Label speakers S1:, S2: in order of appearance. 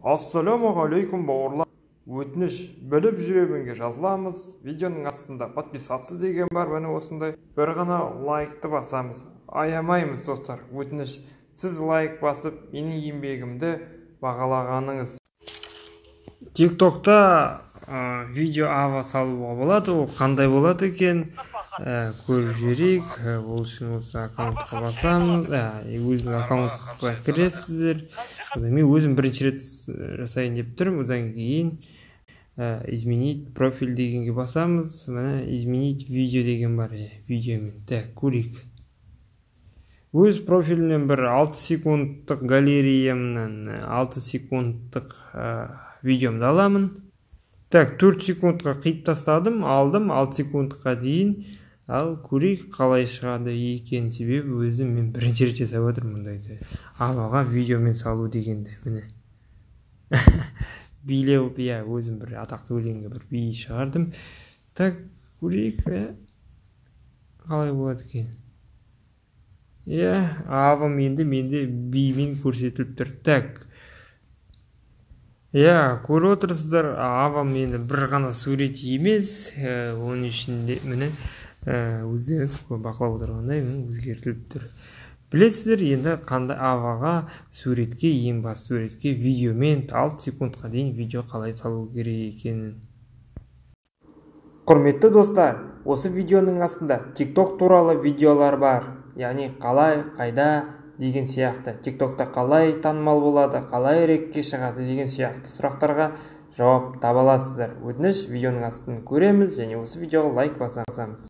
S1: Ассалаумағалейкум, бауырлар! Өтініш, «Біліп жүремінге» жазыламыз. Видеоның астында «Подписаться» деген бар, міне, осындай. Бір ғана лайкты басамыз, аямаймыз, достар. Өтініш, сіз лайк басып, менің еңбегімді бағалағаныңыз. Тиктокта видео ава салуға болады. Ол қандай болады екен, көріп жіберейік. Ол үшін осы аккаунтқа басамыз, өзінің аккаунтқа кіресіздер. Мен өзім бірінші рет жасайын деп тұрмын. Одан кейін «Изменить профиль» дегенге басамыз. Міне, «Изменить видео» деген бар, видеомен. Так, көрейік. Өз профилімнен бір 6 секундтық, галереямнан 6 секундтық видеомды аламын. Так, 4 секундқа қиып тастадым, алдым 6 секундқа дейін. Ал көрейік, қалай шығады екен, себебі өзім мен бірінші рет жасап отырмын мұндайды, аваға видеомен салу дегенді. Міне, билеу, иә, өзім бір атақты өлеңге бір би шығардым. Так, көрейік, қалай болады екен. Иә, авам енді менде бимен көрсетіліп тұр. Так, иә, көріп отырсыздар, авам енді бір ғана сурет емес, оның ішінде, міне, өздеріңіз бақылап отырғандай, міне, өзгертіліп тұр. Білесіздер енді, қандай аваға суретке, ең басты суретке видеомен 6 секундқа дейін видео қалай салу керек екенін. Құрметті достар, осы видеоның астында TikTok туралы видеолар бар, яғни қалай, қайда деген сияқты, TikTokта қалай танымал болады, қалай рекке шығады деген сияқты сұрақтарға жауап таба аласыздар. Өтініш, видеоның астын көреміз және осы видеоға лайк басамыз.